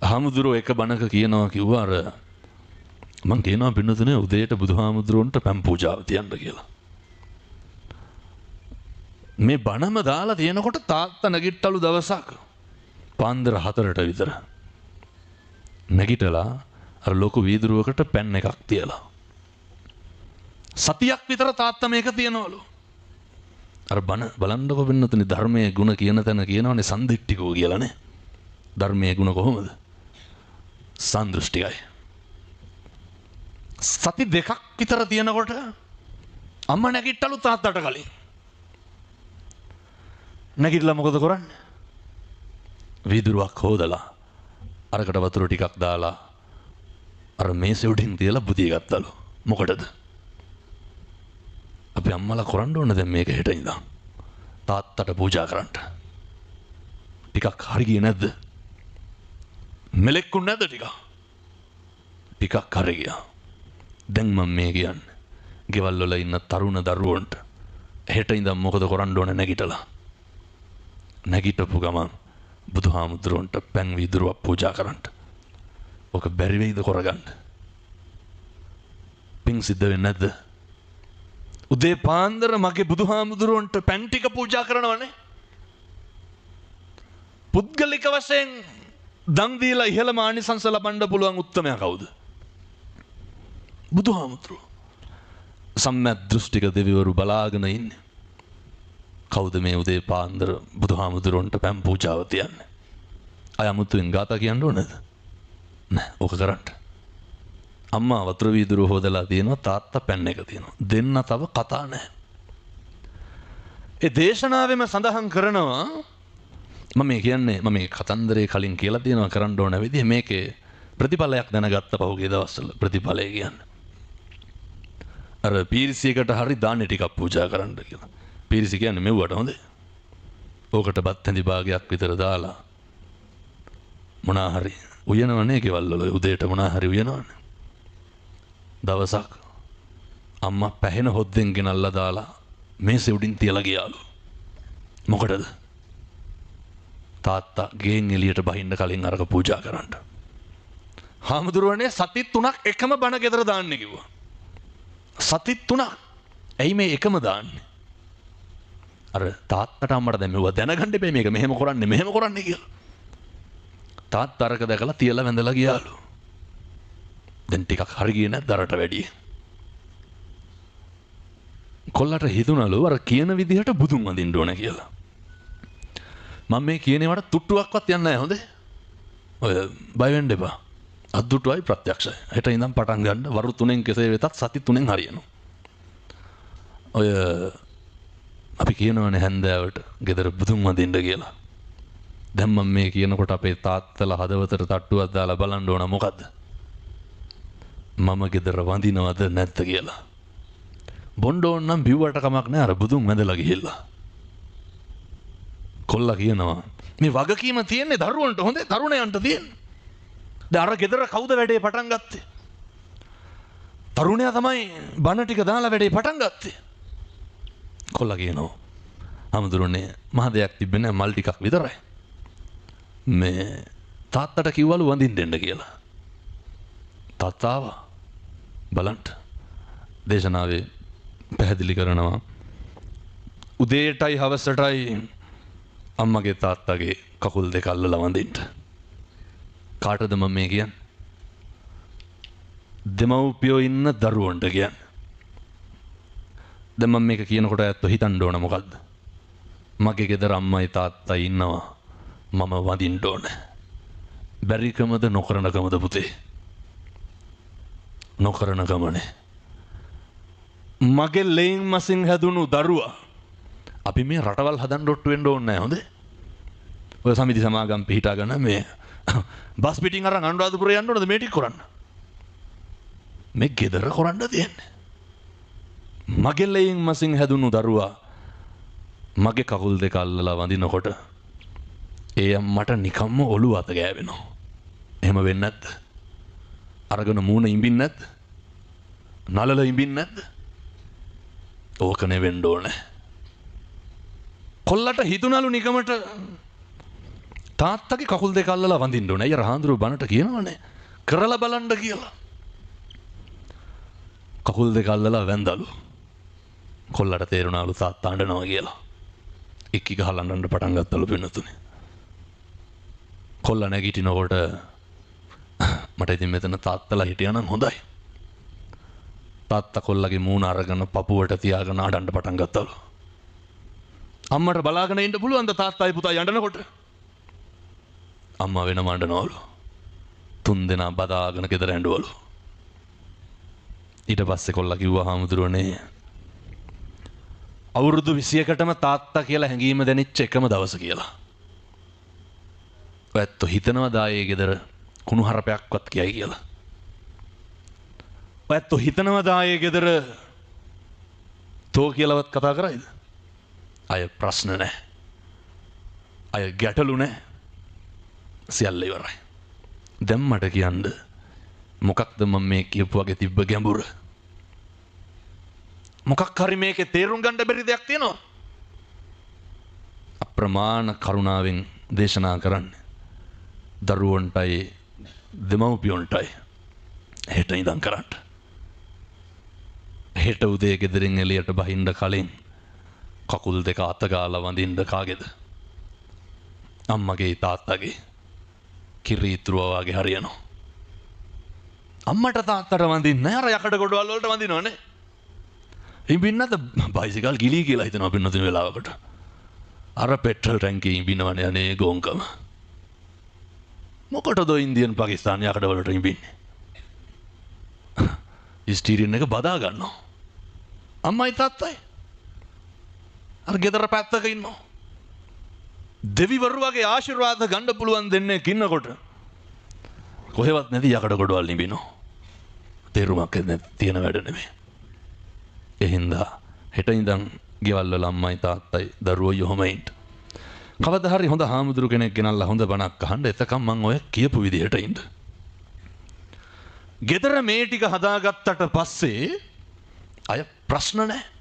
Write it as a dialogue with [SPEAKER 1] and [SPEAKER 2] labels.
[SPEAKER 1] හාමුදුරුවෝ එක බණක කියනවා කිව්වා අර මං කියනවා පින්නතුනේ උදේට බුදුහාමුදුරුවන්ට පැන් පූජාව තියන්න කියලා. මේ බණම දාලා තියෙනකොට තාත්තා නැගිට්ටලු දවසක් පාන්දර 4ට විතර. නැගිටලා අර ලොකු වීදුරුවකට පැන් එකක් තියලා. සතියක් විතර තාත්තා මේක තියනවලු. අර බණ බලන්නකො පින්නතුනේ ධර්මයේ ගුණ කියන තැන කියනවනේ සන්දිට්ඨිකෝ කියලානේ. ධර්මයේ ගුණ කොහොමද? සන්දෘෂ්ටිකයි. සති දෙකක් විතර තියෙනකොට අම්මා නැගිට්ටලු තාත්තට කලින්. නැගිටලා මොකද කරන්නේ? වීදුරුවක් හොදලා අරකට වතුර ටිකක් දාලා අර මේසෙ උඩින් තියලා බුදිය ගත්තලු. මොකටද? අපි අම්මලා කරන්න ඕන දැන් මේක හෙට ඉඳන්. තාත්තට පූජා කරන්න. ටිකක් හරි ගියේ නැද්ද? මෙලෙක්කුන් නැද්ද ටිකක්? ටිකක් හරි ගියා. දැන් මම මේ කියන්නේ ගෙවල් වල ඉන්න තරුණ දරුවන්ට හෙට ඉඳන් මොකද කරන්න ඕන නැගිටලා? නැගිටපු ගමන් බුදුහාමුදුරුවන්ට පැන් වීදුරුවක් පූජා කරන්න. ඔක බැරි වෙයිද කරගන්න? පින් සිද්ධ වෙන්නේ නැද්ද? උදේ පාන්දර මගේ බුදුහාමුදුරුවන්ට පැන් ටික පූජා කරනවනේ. පුද්ගලික වශයෙන් දන් දීලා ඉහළම ආනිසංස ලබන්න පුළුවන් උත්තමයා කවුද? බුදුහාමුදුරුවෝ. සම්‍යක් දෘෂ්ටික දෙවිවරු බලාගෙන ඉන්නේ. කවුද මේ උදේ පාන්දර බුදුහාමුදුරුවන්ට පැන් පූජාව තියන්නේ? අය අමුතුවෙන් ගාථා කියන්න ඕනද? නෑ, ඕක කරන්න. අම්මා වතුර වීදුරුව හොදලා තියෙනවා, තාත්තා පැන් එක තියෙනවා. දෙන්න තව කතා නෑ. ඒ දේශනාවෙම සඳහන් කරනවා මම මේ කියන්නේ මම මේ කතන්දරේ කලින් කියලා තියෙනවා කරන්න ඕන විදිහ. මේකේ ප්‍රතිඵලයක් දැනගත්ත පහුගිය දවස්වල ප්‍රතිඵලය කියන්නේ අර පීරිසියකට හරි දාන්නේ ටිකක් පූජා කරන්න කියලා. පීරිසි කියන්නේ මෙව්වට හොඳේ. ඕකට බත් හැඳි භාගයක් විතර දාලා මොනා හරි උයනවනේ ගෙවල් වල උදේට මොනා හරි උයනවනේ. දවසක් අම්මා පැහෙන හොද්දෙන් ගෙනල්ලා දාලා මේසෙ උඩින් තියලා ගියාලු. මොකටද? තාත්තා ගෙන් එළියට බහින්න කලින් අරක පූජා කරන්න. හාමුදුරුවනේ සති 3ක් එකම බණ ගෙදර දාන්න කිව්වා. සති 3ක්. ඇයි මේ එකම දාන්නේ? අර තාත්තට අම්මට දැන් මෙව්වා දැනගන්න එපා මේක මෙහෙම කරන්නේ මෙහෙම කරන්නේ කියලා. තාත්තා අරක දැකලා තියලා වැඳලා ගියාලු. දැන් ටිකක් හරි ගියේ නැද්ද අරට වැඩිය? කොල්ලට හිතුණලු අර කියන විදිහට බුදුන් වඳින්න ඕන කියලා. මම මේ කියන ඒවාට තුට්ටුවක්වත් යන්නේ නැහැ හොඳේ. ඔය බය වෙන්න එපා. අද්දුටුවයි ප්‍රත්‍යක්ෂයි. හෙට ඉඳන් පටන් ගන්න වරු 3න් කෙසේ වෙතත් සති 3න් හරියනවා. ඔය අපි කියනවනේ හැන්දෑවට ගෙදර බුදුන් වඳින්න කියලා. දැන් මම මේ කියනකොට අපේ තාත්තලා හදවතට තට්ටුවක් දාලා බලන්න ඕන මොකද්ද? මම ගෙදර වඳිනවද නැද්ද කියලා. බොන්න ඕන නම් බිව්වට කමක් නෑ අර බුදුන් වැඳලා ගිහිල්ලා. කොල්ලා කියනවා මේ වගකීම තියෙන්නේ දරුවන්ට හොඳේ, තරුණයන්ට තියෙන්නේ. දැන් අර ගෙදර කවුද වැඩේ පටන් ගත්තේ? තරුණයා තමයි බණ ටික දාලා වැඩේ පටන් ගත්තේ. කොල්ලා කියනවා හමුදුරනේ මහ දෙයක් තිබ්බේ නෑ මල් ටිකක් විතරයි. මේ තාත්තට කිව්වලු වඳින්න දෙන්න කියලා. තාත්තා ආවා. බලන්න දේශනාවේ පැහැදිලි කරනවා උදේටයි හවසටයි අම්මගේ තාත්තගේ කකුල් දෙක අල්ලලා වඳින්න. කාටද මම මේ කියන්නේ? දෙමව්පියෝ ඉන්න දරුවන්ට කියන්නේ. දැන් මම මේක කියනකොට ඇත්තෝ හිතන්න ඕන මොකද්ද? මගේ ගෙදර අම්මයි තාත්තයි ඉන්නවා. මම වඳින්න ඕන. බැරිකමද නොකරනකමද පුතේ? නොකරනකමනේ. මගේ ලෙයින් මසින් හැදුණු දරුවා අපි මේ රටවල් හදන්න ඔට්ටු වෙන්න ඕනේ නෑ හොඳේ. ඔය සමිති සමාගම් පිහිටාගෙන මේ බස් පිටින් අරන් අනුරාධපුරේ යන්න ඕනද මේ ටික කරන්න? මේ ගෙදර කරන්න තියෙන්නේ. මගේ ලෙයින් මසින් හැදුණු දරුවා මගේ කකුල් දෙක අල්ලලා වඳිනකොට ඒ අම්මට නිකම්ම ඔළුව අත ගෑවෙනවා. එහෙම වෙන්නේ නැද්ද? අරගෙන මූණ ඉඹින්නේ නැද්ද? නලල ඉඹින්නේ නැද්ද? ඕකනේ වෙන්න ඕනේ. කොල්ලට හිතුණලු නිකමට තාත්තගේ කකුල් දෙක අල්ලලා වඳින්න ඕනේ. අයියා හාමුදුරුවෝ බණට කියනවනේ. කරලා බලන්න කියලා. කකුල් දෙක අල්ලලා වැඳලු. කොල්ලට තේරුණාලු තාත්තා අඬනවා කියලා. ඉක්කි ගහලා අඬන්න පටන් ගත්තලු පින්නතුනේ. කොල්ලා නැගිටිනකොට මට ඉතින් මෙතන තාත්තලා හිටියා නම් හොඳයි. තාත්තා කොල්ලගේ මූණ අරගෙන පපුවට තියාගෙන අඬන්න පටන් ගත්තලු. අම්මට බලාගෙන ඉන්න පුළුවන්ද තාත්තයි පුතායි අඬනකොට? අම්මා වෙනම අඬනවලු. තුන් දෙනා බදාගෙන ගෙදර ඇඬුවලු. ඊට පස්සේ කොල්ලා කිව්වා හාමුදුරුවනේ අවුරුදු 21කටම තාත්තා කියලා හැඟීම දැනෙච්ච එකම දවස කියලා. ඔයත් හිතනවද ආයේ ගෙදර කුණු හරපයක්වත් කියයි කියලා? ඔයත් හිතනවද ආයේ ගෙදර තෝ කියලාවත් කතා කරයිද? අය ප්‍රශ්න නැහැ. අය ගැටලු නැහැ. සියල්ල ඉවරයි. දැන් මට කියන්න මොකක්ද මම මේ කියපු වගේ තිබ්බ ගැඹුර? මොකක් හරි මේකේ තේරුම් ගන්න බැරි දෙයක් තියෙනවා. අප්‍රමාණ කරුණාවෙන් දේශනා කරන්නේ දරුවන්ටයි දෙමව්පියන්ටයි හෙට ඉඳන් කරන්න. හෙට උදේ ගෙදරින් එළියට බහින්න කලින් කකුල් දෙක අත ගාලා වඳින්න කාගේද? අම්මගේ තාත්තගේ. කිරි ඉතුරුවා වගේ හරියනවා. අම්මට තාත්තට වඳින්නේ නැහැ, අර යකඩ ගොඩවල් වලට වඳිනවනේ. ඉඹින්නද බයිසිකල් ගිලී කියලා හිතනවා පින්නතුන වෙලාවකට. අර පෙට්‍රල් ටැංකිය ඉඹිනවනේ අනේ ගෝංකම. මොකටද ඉන්දියන් පාකිස්තාන යකඩ වලට ඉඹින්නේ? ස්ටීරින් එක බදා ගන්නවා. අම්මයි තාත්තයි අර ගෙදර පැත්තක ඉන්නවා. දෙවිවරු වගේ ආශිර්වාද ගන්න පුළුවන් දෙන්නෙක් ඉන්නකොට කොහෙවත් නැති යකඩ ගොඩවල් නිබිනවා. තේරුමක් නැති තියෙන වැඩ නෙමෙයි. ඒ හින්දා හෙට ඉඳන් ගෙවල් වල අම්මයි තාත්තයි දරුවෝ ඔහොම ඉන්න. කවදා හරි හොඳ හාමුදුරු කෙනෙක් ගෙනල්ලා හොඳ බණක් අහන්න. එතකම් මං ඔය කියපු විදිහට ඉන්න. ගෙදර මේ ටික හදාගත්තට පස්සේ අය ප්‍රශ්න නැහැ.